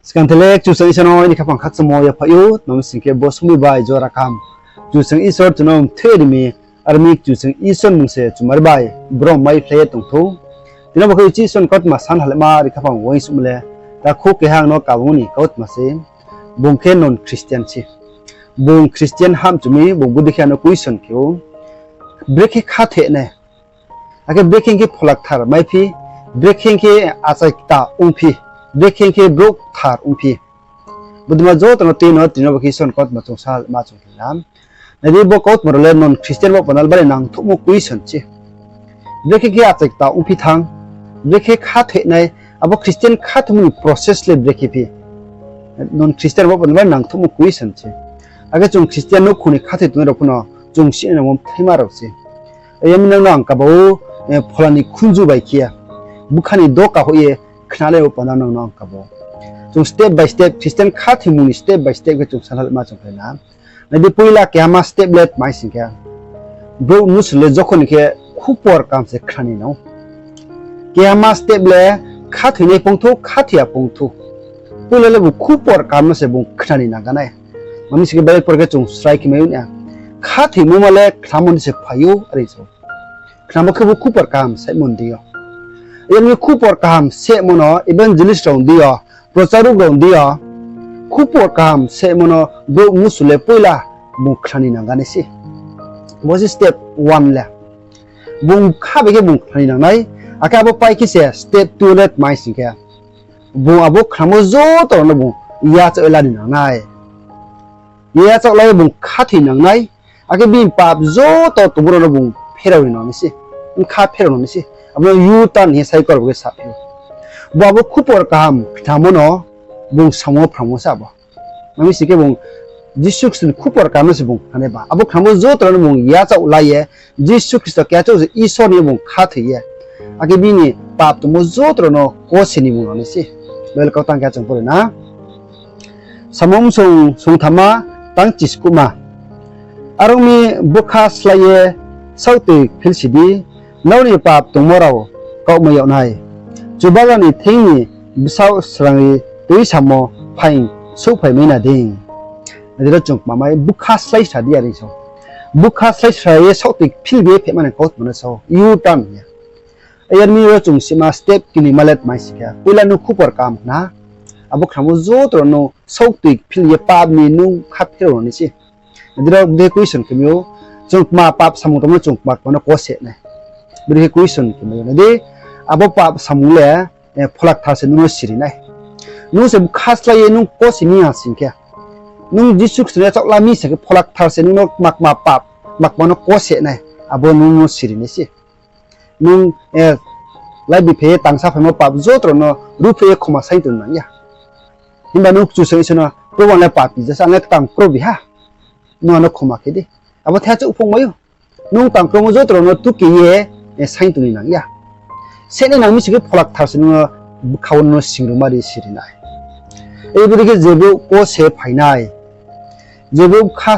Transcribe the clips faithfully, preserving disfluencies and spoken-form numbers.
Skang the le Kchusoyang Isor no aini khaphang khakchangmo yaphaih ou, tma hing khe bo somoing bai jora kaham Kchusoyang Isor chung no mthoi ri mi, aro mi Kchusoyang Isor ni mmung se chumari bai brom maiphlai ye tong thou. Tini bo khe uchih Isor ni kautma san halaima ri khaphang uaingsouhmo le, takhu keha ang no kabung ni kautma se, bung khe non Christian se. Bung Christian ham chumi, bung bodei khe ano question khe ou. Brekhe khathoi nai, akhe brekhe khe Pholakthar maiphi, brekhe khe achai kta ongphi, brekhe khe brouh kthar ongphi. Bodei ma joto no tui no, tini bo khe Isor ni kautma chung sal ma chung khe na. Nai di, bo kautma rao le non Christian baoh panda le bari nangthouhmo question se. Brekhe khe achai kta ongphi thanng, brekhe khathoi nai, abo Christian khathoimo ni process le brekhe phi. Non Christian baoh panda le bari nangthouhmo question se. Akhe chung Christian nouhkhong ni khathoi tongnai rao pho no chung sinai nangmo mthaima rao se. Yami nang no ang kaba ou, phola ni khunju bai khe, bkha ni doka hoih ye khnalai ou panda nang no ang kaba ou. Chung step by step, Christian khathoimung ni step by step khe chung sanhalaima chung khe na. Nai di, poila kehama step le tma hing khe, brouh mnusu le jokhon ni khe khupor kaham se khna ni nang ou. Kehama step le khathoinai pongthou, khathoi ya pongthou, poila le bung khupor kaham no se bung khna ni nang ga nai. Tma hing khe Bible por khe chung srai khe mai ou na, khathoimo ma le khnamo ni se phai ou, are sa ou. Khnamo khe bo khupor kaham sehmo ni deing yo. Yami khupor kaham sehmo no evangelist rao ni deing yo, procharok rao ni deing yo, khupor kaham sehmo no brouh mnusu le poila bung khna ni nang ga nai se. Bo se step one le. Bung kha bai khe bung khna ni nang nai, akhe abo pai khe se step two le tma hing khe, bung abo khnamo joto rao no bung yachaoh la ni nang nai. Yachaoh la ye bung khathoi nang nai, akhe bini pap joto tongmo rao no bung pherao ni nang nai se, bkha pherao nang nai se. Abo no U-turn hing ye saikor bo khe saphi ou. Bo abo khupor kaham khnamo no bung samung wo phrangmo se abo. Tma hing khe bung Jisu Khristo ni khupor kaham no se bung khnanai ba. Abo khnamo joto rao no bung yachaoh la ye, Jisu Khristo keha chouh se Isor ni bung khathoi ye, akhe bini pap tongmo joto rao no kose ni bung nang nai se. Bible kautang khe chung pore na. Samung bsong sungthamma, tang chiskuhma. Are ong mi, bkha slái ye saohtoi philsi di, nrao ni pap tongmo rao kaumai yag nai. Chubagra ni thing ni bsaoh srangri tuisamo phaing souhphai mai na dei. Nai di, ro chung kmamai, bkha slái sa di, are sa ou. Bkha slái sa ye saohtoi phil bi ye phehma ni kautma no sa ou, U-turn hing ye. Yar mi ro chung sima step kinoima le tma hing khe, poila nung khupor kaham khna, abo khnamo joto rao no saohtoi phil ye pap ni nung kha pherao nai se. Nai di, ro bodei question khe mai ou, chung kma pap samung tongmo, chung kma kma no kose nai. Bodei khe question khe mai ou. Nai di, abo pap samung le, Pholakthar se nung no siri nai. Nung se bkha slái ye nung kose ni ya sing khe, nung Jisu Khristo no yachaoh la mi se khe, Pholakthar se nung no kma kma pap, kma kma no kose nai, abo nung no siri nai se. Nung laibi phai ye tangsa phaimo pap joto rao no ruhphreh ye khoma saing tong nang ya. Himba nung Kchusoyang Isor no, Probu, ang le papi ja se, ang le ktang krobi ha, nung ano khoma khe di. Abo thaiha chouh phung mai ou. Nung tangkromo joto rao no tuke ye saing tong ni nang ya. Seh nai nang mi se khe Pholakthar se nung no bkha wo no singruma ri siri nai. Bodei khe je brouh kose phai nai, je brouh bkha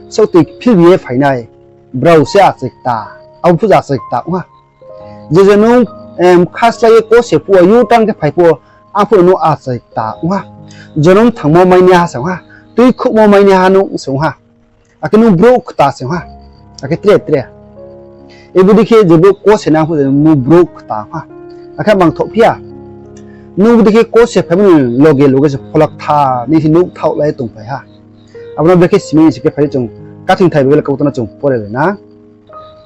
saohtoi phil bi ye phai nai, brao se achai kta, abo phuh achai kta ong ha. Je je nung bkha slái ye kose phuh wo, U-turn khe phai phuh wo, arphuh no achai kta ong ha. Jonom thangmo mainaiha se ong ha, tuikhouhmo mainaiha nung se ong ha. Akhe nung brouh kta se ong ha, akhe tre tre. Bodei khe je brouh kose nai, arphuh je nung brouh kta ong ha. Akhe mangthoh phi ya. Nung bodei khe kose phaimo ni loge loge se Pholakthar ni nouh thaoh lai ye tongphai ha. Abo no brekhe simai ni se khe phai di, chung kathingthai Bible kautang no chung pore lai na.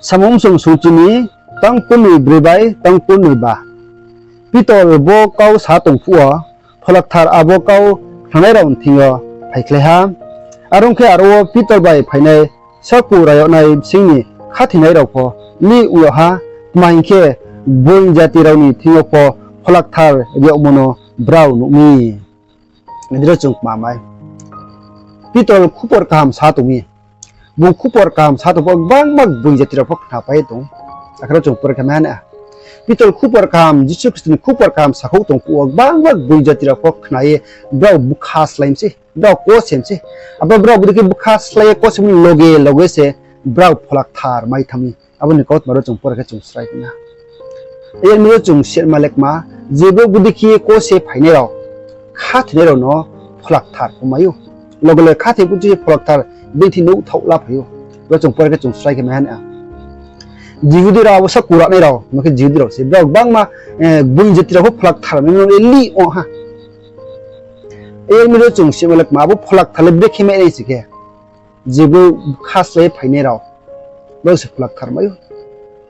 Samung bsong sungchi ni, tang kurnoi broi bai tang kurnoi ba. Pitor bo kau sa tong phuh wo, Pholakthar abo kau khnanai rao ni thing yo phaikhlai ha. Are ong khe, aro wo Pitor bai phainai saku rayagnai bsing ni khathoinai rao pho lih ong yag ha, tma hing khe, gboing jati rao ni thing yo pho Pholakthar ri yagmo no brao nuh mi. Nai di, ro chung kmamai. Pitor khupor kaham sa tong mi. Bung khupor kaham sa tong phuh wo gbangma gboing jati rao pho khnapai ye tong. Akhe ro chung pore khe mai ha na. Pitor khupor kaham, Jisu Khristo ni khupor kaham sakhouh tong phuh wo gbangma gboing jati rao pho khna ye brao bkha slái mi se, brao kose mi se. Abo brao bodei khe bkha slái ye kose mi ni loge loge se brao Pholakthar mai thanng mi. Abo ni kautma ro chung pore khe chung srai khe na. Yar mi ro chung sima lekma, je brouh bodei khe kose phainai rao, khathoinai rao no Pholakthar pho mai ou. Loge loge khathoi phuh se Pholakthar bini thing nouhthaoh la phai ou. Ro chung pore khe chung srai khe mai ha na. Jihudi rao abo sakuranai rao, ma khe Jihudi rao se, brao gbangma, eh, gboing jati rao pho Pholakthar mai no le lih ong ha. Yar mi ro chung sima le kma, abo Pholakthar le brekhe mai nai si khe, je brouh khaslái phainai rao, brao se Pholakthar mai ou.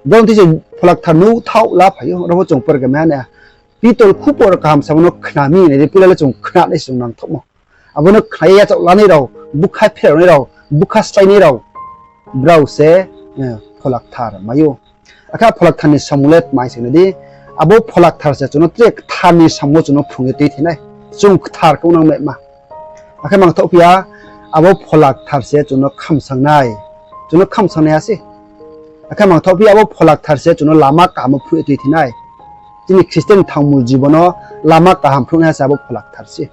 Brao thing se Pholakthar nouhthaoh la phai ou, ro pho chung pore khe mai ha na. Pitol khupor kaham samo no khna mi nai di, poila le chung khna nai se chung nangthaohmo. Abo no khna ye yachaoh lanai rao, bukha pherao nai rao, bukha sláinai rao, brao se, eh, Pholakthar mai ou. Akhe Pholakthar ni samung le tma hing se nai di, abo Pholakthar se chung no tre kthar ni samung wo chung no phrung ye tuithei nai, chung kthar khe ong nang mai ma. Akhe mangthaoh phi ya, abo Pholakthar se chung no khamsang nai, chung no khamsang nai ha se. Akhe mangthaoh phi ya, abo Pholakthar se chung no lama kaham wo phruh ye tuithei nai. Chini Christian thangmul jibon no lama kaham phruh nai ha se abo Pholakthar se.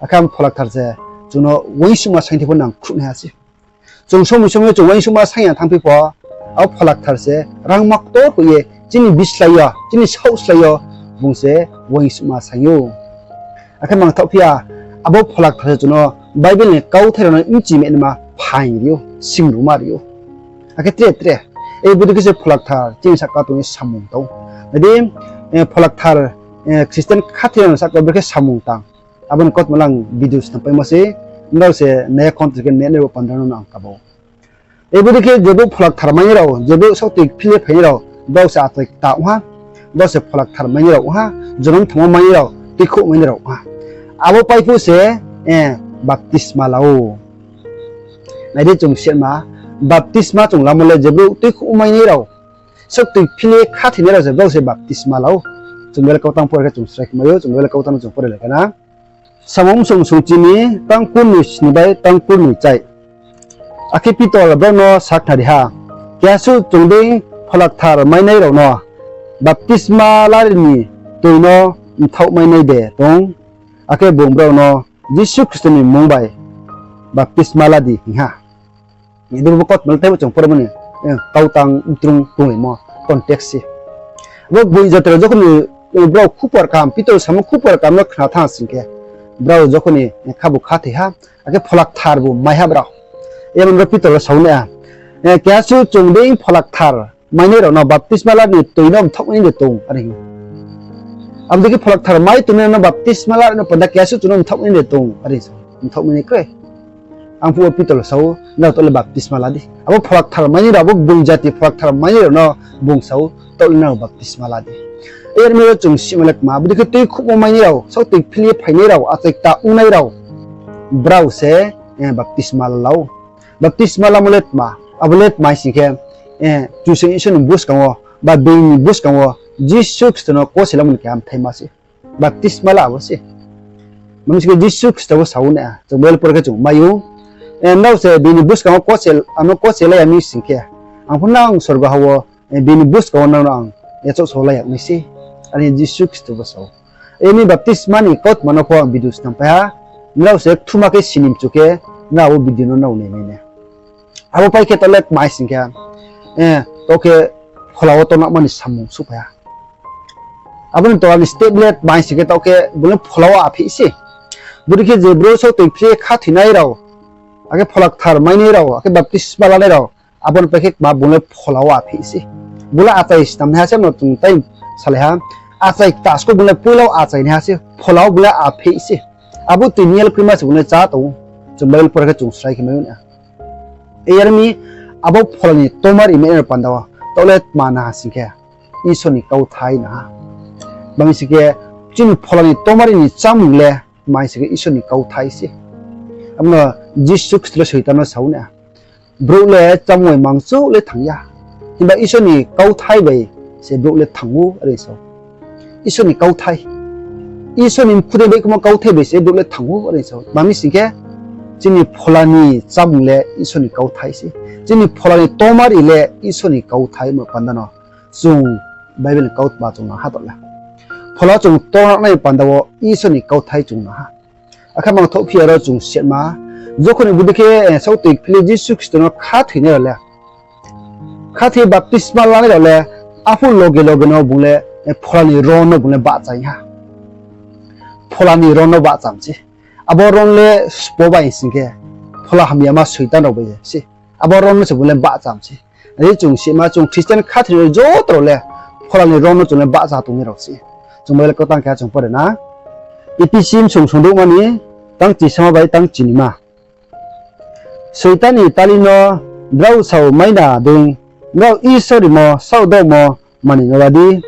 Akhe abo Pholakthar se chung no uaingsouhma saingthai pho nang khruh nai ha se. Chung somoi somoi yo chung uaingsouhma saing ya thanngphi pho, abo Pholakthar se rangma ktor hoih ye chini bislái yo, chini saohslái yo bung se uaingsouhma saing ou. Akhe mangthaoh phi ya, abo Pholakthar se chung no Bible ni kauthai rao no bchi mai naima phaing ri ou, singruma ri ou. Akhe tre tre, e bodei khe se Pholakthar chini sahka tong ye samung tong. Nai di, eh, Pholakthar, eh, Christian khathoi rao ni sahka brekhe samung tang. Abo ni kautma le ang video snam paimo se, nrao se nai ya khon khe nai nai bo pandra no ang kabo. E bodei khe je brouh Pholakthar mainai rao, je brouh saohtoi phil ye phainai rao, brao se achai kta ong ha, brao se Pholakthar mainai rao ong ha, jonom thangmo mainai rao, tuikhouh mainai rao ong ha. Abo paiphuh se, eh, baptisma la ou. Nai di chung sima, baptisma chung lamo le je brouh tuikhouh mainai rao, saohtoi phil ye khathoinai rao se brao se baptisma la ou. Chung Bible kautang pore khe chung srai khe mai ou, chung Bible kautang no chung pore lai kha na. Samung bsong sungchi ni tang kurnoi sni bai tang kurnoi chai. Akhe Pitor brao no sakhnari ha, Keha suh chung dei Pholakthar mainai rao no baptisma lari ni toi no mthaoh mainai de tong? Akhe bung brao no, Jisu Khristo ni mmung bai baptisma la di, hing ha. Nai di bo kautma le teibo chung pore mo ni, eh, kautang btrung tonglaimo context se. Bo gboing jati rao jokhon ni, eh, brao khupor kaham, Pitor samo khupor kaham no khna thanng sing khe, brao jokhon ni, eh, khabu khathoi ha, akhe Pholakthar bu mai ha brao. Emon ro Pitor le sao nai, eh, Keha suh chung dei Pholakthar mainai rao no baptisma la ni toi no mthaoh mai nai de tong, are hing ou. Abo dei khe Pholakthar mai tongnai rao no baptisma la ni panda keha suh chung no mthaoh mai nai de tong, are hing sa, mthaoh mai nai kroi. Ang phuh wo Pitor le sao, nrao taoh le baptisma la di. Abo Pholakthar mainai rao, abo gboing jati Pholakthar mainai rao no bung sao, taoh le nrao baptisma la di. Yar mi ro chung sima le kma, bodei khe tuikhouhmo mainai rao, saohtoi phil ye phainai rao, achai kta ongnai rao, brao se, eh, baptisma la ou. Baptisma lamo le tma, abo le tma hing sing khe, eh, Kchusoyang Isor ni buskang wo, ba being ni buskang wo, Jisu Khristo no kose lamo ni keha bthai ma se. Baptisma la abo se. Mami sing khe Jisu Khristo bo sao nai, chung Bible pore khe chung mai ou. Eh, nrao se bini buskang wo kose, ano kose lai ya mi sing khe, ang pho nang sorgo ha wo, eh, bini buskang wo nang no ang yachaoh so lai yag nai se. Are Jisu Khristo bo sao. Eni baptisma ni kautma no pho ang video snam pai ha. Nrao se kthuma khe sini mchu khe, nrao abo video no nrao nai mai nai. Abo pai khe taoh le tma hing sing khe, eh, taoh khe phola wo tongnangma ni samung souhphai ha. Abo ni tola ni step le tma hing sing khe taoh khe bung le phola wo apheih se. Bodei khe je brouh saohtoi phil ye khathoinai rao, akhe Pholakthar mainai rao, akhe baptisma lanai rao, abo ni pai khe kma bung le phola wo apheih se. Bung le achai snam nai ha se, no chung tai salai ha. Achai kta sko bung le poila wo achai nai ha se, phola wo bung le apheih se. Abo toi ni yel krima se bung le chá tong ou. Chung Bible pore khe chung srai khe mai ou na. Yar mi abo phola ni tomar ri mai nai panda wo, taoh le tma na ha sing khe, Isor ni kauthai na ha. Mami sing khe, chini phola ni tomar ri ni chámung le tma hing sing khe Isor ni kauthai se. Abo no Jisu Khristo le Soitan no sao nai, brouh le chámung bai mangchouh le thanng ya. Himba Isor ni kauthai bai se brouh le thanng ou, are sao. Isor ni kauthai. Isor ni mkhu dei bai khumo kauthai bai se brouh le thanng ou, are sao. Mami sing khe, chini phola ni chámung le Isor ni kauthai se. Chini phola ni tomar ri le Isor ni kauthai mo panda no chung Bible ni kautma chung nang ha taoh le. Phola chung tongnang nai panda wo Isor ni kauthai chung nang ha. Akhe mangthaoh phi ya ro chung sima, jokhon ni bodei khe, eh, saohtoi phil ye Jisu Khristo no khathoinai rao le, khathoi baptisma lanai rao le, aphuh loge loge no bung le, eh, phola ni ron no bung le bahchai ha. phola ni ron no bahcham se. Abo ron le sbo bai sing khe, phola hamyama Soitan rao bai se. Abo ron no se bung le bahcham se. Nai di, chung sima, chung Christian khathoi ni joto rao le phola ni ron no chung le bahcha tongnai rao se. Chung Bible kau tang khe chung pore na. Ephesi bsung sungdouhma ni tang chisama bai tang chinima. Soitan ni tali no brao sao maina dei, brao Isor rimo saohdaomo manoi no la di.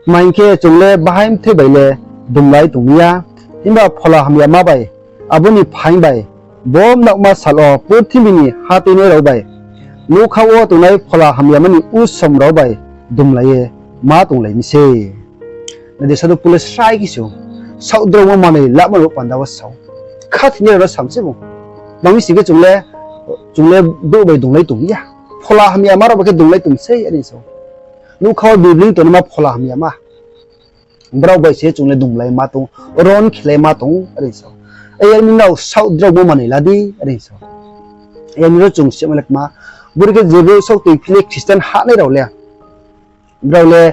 Tma hing khe, chung le bahai mthoi bai le dumlai tong mi ya, himba phola hamyama bai, abo ni phaing bai, bo mnaohma sal wo purthimbi ni ha tuinai rao bai, nougkha wo tongnai phola hamyama ni usom rao bai dumlai ye ma tonglai mi se. Nai di, Sadhu Pol le srai khe se, saohdraomo manoi lamo rao panda wo sao. Khathoinai rao no sam se bung. Tma mi sing khe chung le, chung le brouh bai dumlai tong ya. Phola hamyama rao bai khe dumlai tong sei, are sa ou. Nougkha wo bibling tongnaima phola hamyama. Brao bai se chung le dumlai ma tong, ron khelai ma tong, are sa ou. Yar mi nrao saohdraomo manoi la di, are sa ou. Yar mi ro chung sima le kma, bodei khe je brouh saoh toi phi le Christian hahnai rao le, brao le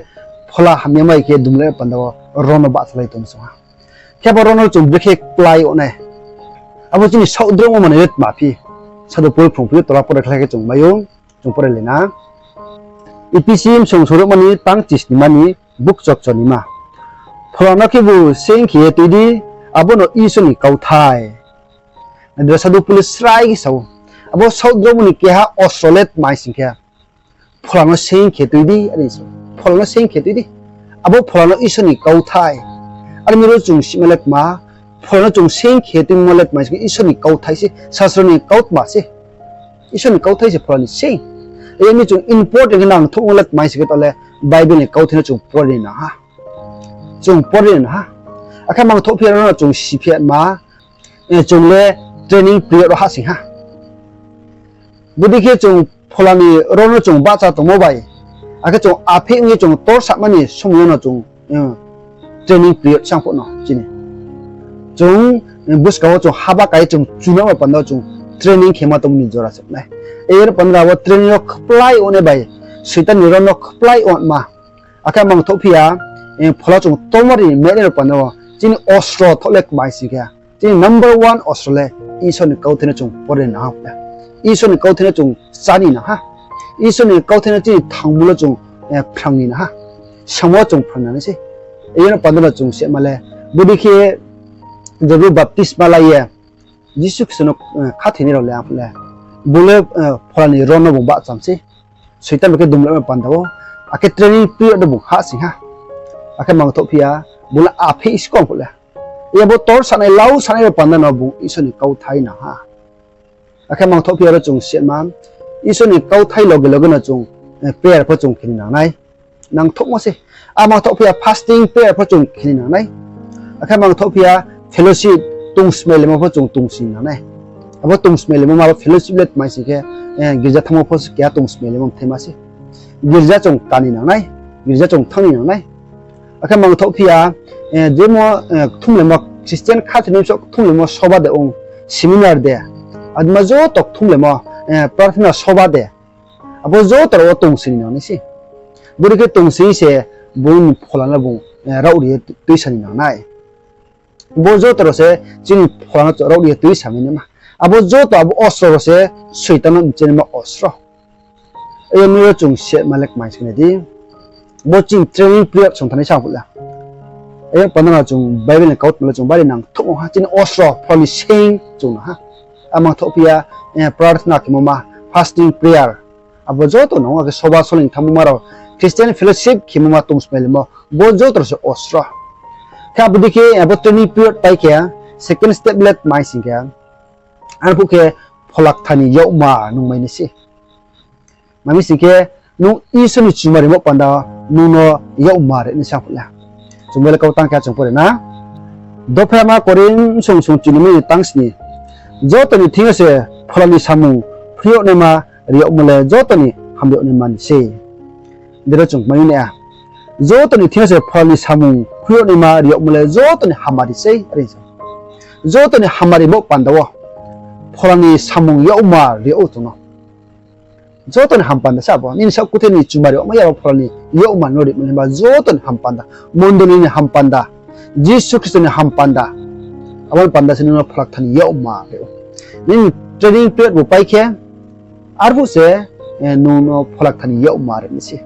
phola hamyama bai khe dumlai panda wo ron no bahchalai tong song ha. Khe abo ron no chung brekhe kplái yag nai? Abo chini saohdraomo manoi le tma phi? Sadhu Pol phrungphi yo tola pore khlai khe chung mai ou, chung pore lai na. Ephesi bsung sungdouhma ni tang chisnima ni bukchokchonima. Phola no khebu seing khe ye tui di, abo no Isor ni kauthai. Nai di, Sadhu Pol le srai khe sa ou. Abo saohdraomo ni keha ostro le tma sing khe, phola no seing khe tui di, are sa ou. Phola no seing khe tui di. Abo phola no Isor ni kauthai. Are mi ro chung sima le kma, phola no chung seing khe tuimo le tma sing khe Isor ni kauthai se, sasro ni kautma se. Isor ni kauthai se phola ni seing. Yar mi chung important khe nangthouhmo le tma sing khe, taoh le Bible ni kauthai no chung pore ni nang ha. Chung pore ni nang ha. Akhe mangthouh phi ya no chung siphi ya ma, chung le training period wo hahsoing ha. Bodei khe chung phola ni ron no chung bahcha tongmo bai, akhe chung aphih ong ye chung tor sama ni somoi yo no chung training period sang phuh no chini. Chung buskang wo chung haba kai chung chunamo panda wo chung training khe ma tongmo ni jora se nai. Yar panda wo training yo kplái ongnai bai, Soitan ni ron no kplái ongma. Akhe mangthouh phi ya, phola chung tomari menai rao panda wo chini ostro thoh le kma sing khe, chini number one ostro le Isor ni kauthai no chung pore ni nang ha. Isor ni kauthai no chung chá ni nang ha. Isor ni kauthai no chini thangmo le chung phrang ni nang ha. Samo chung phrang nang nai se. Yar panda no chung sima le, bodei khe je brouh baptisma la ye Jisu Khristo no khathoinai rao le, arphuh le, bung le phola ni ron no bung bahcham se. Soitan bai khe dumlaimo panda wo, akhe training period no bung hahsoing ha. Akhe mangthouh phi ya, bung le aphih skang phuh le, abo tor sanai, lau sanai rao panda no bung Isor ni kauthai nang ha. Akhe mangthouh phi ya ro chung sima, Isor ni kauthai loge loge no chung prayer pho chung khe ni nang nai. Nangthouhmo se. A mangthouh phi ya fasting prayer pho chung khe ni nang nai. Akhe mangthouh phi ya fellowship, tongsmailaimo pho chung tongsi ni nang nai. Abo tongsmailaimo ma abo fellowship le tma sing khe, girza thanngmo pho keha tongsmailaimo mthaima se. Girza chung ka ni nang nai, girza chung thanng ni nang nai. Akhe mangthouh phi ya, jemo, kthumlaimo, Christian khathoinai bsa kthumlaimo soba de ong, seminar de, adma joto kthumlaimo, prarthana soba de, abo joto rao wo tongsi ni nang nai se. Bodei khe tongsi se bung ni phola no bung raohri ye tuisa ni nang nai. Bo joto rao se chini phola no raohri ye tuisa mai naima. Abo joto abo ostro rao se Soitan no mchenaima ostro. Yar mi ro chung sima le kma sing khe nai di. Bo chini training period song thanai sa phuh le. Yar panda no chung Bible ni kautma le chung bari nangthouhmo ha, chini ostro phola ni seing chung nang ha. A mangthouh phi ya, prarthana khemo ma, fasting prayer. Abo joto nang ou, akhe soba soling thanngmo ma rao, Christian fellowship khemo ma, tongsmailaimo, bo joto rao se ostro. Khe abo dei khe abo training period pai khe, second step le tma sing khe, arphuh khe phola kthar ni yakma nung mai nai se. Tma mi sing khe, nung Isor ni chumarimo panda nung no yakma ri nai sa phuh le. Chung bo le kau tang khe chung pore na. Dophama Korinth bsung sung chinima ni tang sni. Joto ni thing yo se phola ni samung phriyagnaima riyagmo le joto ni hamyagnaima ni se. Bero chung kmai nai ya. Joto ni thing yo se phola ni samung phriyagnaima riyagmo le joto ni hamari sei, are sa. Joto ni hamari bo panda wo phola ni samung yakma ri ou chung no. Joto ni hampanda se abo. Nini saoh kuthe ni chumari yagma ya abo phola ni yakma no rimo le ba joto ni hampanda. Mondoli ni hampanda. Jisu Khristo ni hampanda. Abo ni panda se nung no Pholakthar ni yakmar ri ou. Nini training period bu pai khe, arphuh se, eh, nung no Pholakthar ni yakmar ri nai se.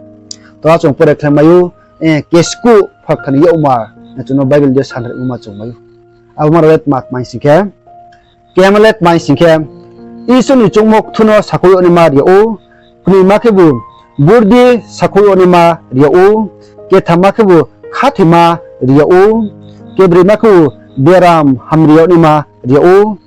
To a chung pore khlai mai ou, eh, keskuh Pholakthar ni yakmar, eh, chung no Bible de sanrimo ma chung mai ou. Abo ma rao le tma tma hing sing khe, Kehama le tma hing sing khe, Isor ni choungmo kthu no sakhouh yag naima ri yag ou, knoima khebu burdi sakhouh yag naima ri yag ou, kethamma khebu khathoima ri yag ou, kebroima khebu beram hamri yag naima ri yag ou,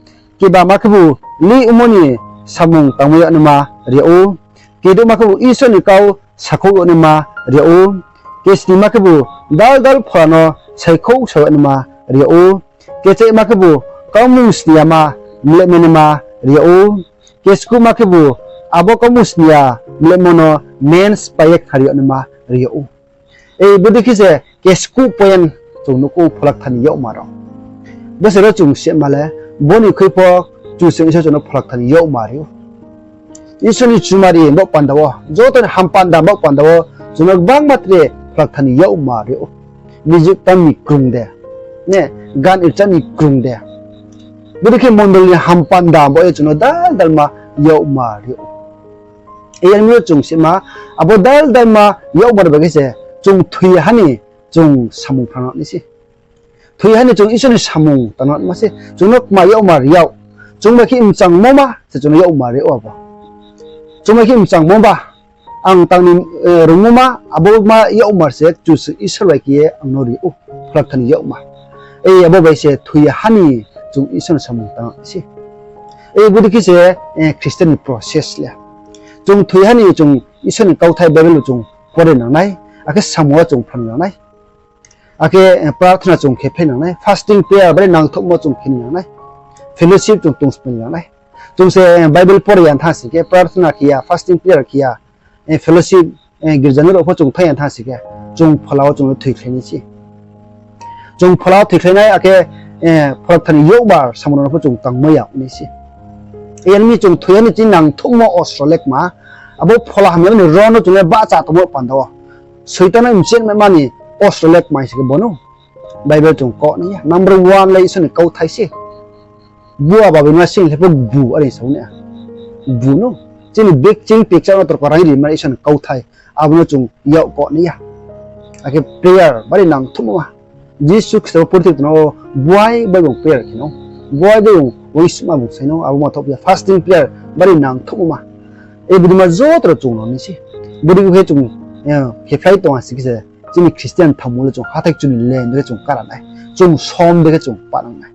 kebama khebu lih ongmo ni samung tangmo yag naima ri yag ou, kedouhma khebu Isor ni kau sakhouh yag naima ri yag ou, kesnima khebu dal dal phola no saikhouh sa yag naima ri yag ou, kechaihma khebu kaumung sni yama mlehmo naima ri yag ou, keskuhma khebu abo kaumung sni ya mlehmo no mens pai ye khnari yag naima ri yag ou. Ei bodei khe se keskuh point chung nuh ou Pholakthar ni yakmar rao. Bo se ro chung sima le, bo ni khui pho Kchusoyang Isor chung no Pholakthar ni yakmar ri ou. Isor ni chumari baoh panda wo, joto ni ham panda baoh panda wo, chung no gbangma tre Pholakthar ni yakmar ri ou. Music tam ni krung de, ne, gan rcha ni krung de. Bodei khe mondoli ni ham panda baoh ye chung no dal dal ma yakmar ri ou. Yar mi yo chung sima, abo dal dal ma yakmar bai khe se, chung thoi ha ni chung samung phrang nai se. Thoi ha ni chung Isor ni samung tang nai ma se, chung no kma yakmar ri yag. Chung bai khe mchangmo ma se chung no yakmar ri ou abo. Chung bai khe mchangmo ba, ang tang ni, eh, rungmo ma, abo ma yakmar se Kchusoyang Isor bai khe ye ang no ri ou, Pholakthar ni yakmar. Ei abo bai se thoi ha ni chung Isor ni samung tang nai se. Ei bodei khe se, eh, Christian ni process le. Chung thoi ha ni chung Isor ni kauthai Bible chung pore nang nai, akhe samung wo chung phrang nang nai. Akhe, eh, prarthana chung khe phlai nang nai, fasting prayer bari nangthouhmo chung khe nang nai. Fellowship chung tongsmai nang nai. Chung se, eh, Bible pore ya thanng sing khe, prarthana khe ya, fasting prayer khe ya, eh, fellowship, eh, girja ni rao pho chung thai ya thanng sing khe, chung phola wo chung no thoikhlai nai se. Chung phola wo thoikhlai nai, akhe, eh, Pholakthar ni yakmar samung no pho chung tangmai ya nai se. Yar mi chung thoi ha ni chini nangthouhmo ostro le kma, abo phola hamya ni ro no chung le bahcha tongmo panda wo. Soitan no mchehmai ma ni ostro le kma hing sing khe bo no Bible chung kau nai ya. Number one le Isor ni kauthai se. Bua babi ma sing le pho bu are sa nai ya. Bu no. Chini bikching picture no torko raing ri ma Isor ni kauthai. Abo no chung yak kau nai ya. Akhe prayer bari nangthouhmo ma. Jisu Khristo bo purthimbi tong ou, buai bai bung prayer khe no. Buai bai bung uaingsouhma bung sai no, abo ma thoh ya fasting prayer bari nangthouhmo ma. E bodei ma joto rao chung no nai se. Bodei khe chung, eh, khe phlai tong ha sing khe se, chini Christian thanngmo le chung hathái chini len de khe chung kara nai. Chung som de khe chung pa nang nai.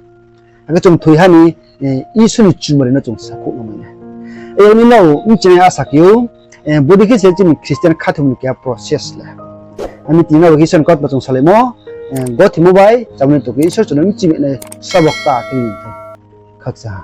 Akhe chung thoi ha ni, eh, Isor ni chumari no chung sakhouh nang nai. E ni no mchinai asa khe ou, eh, bodei khe se chini Christian khathoimo ni keha process le. Ani tini no Isor ni kautma chung salaimo, eh, gothimo bai, chamani tong khe Isor chung no mchimi nai srabo kta khe ni thai. Khakcha ha.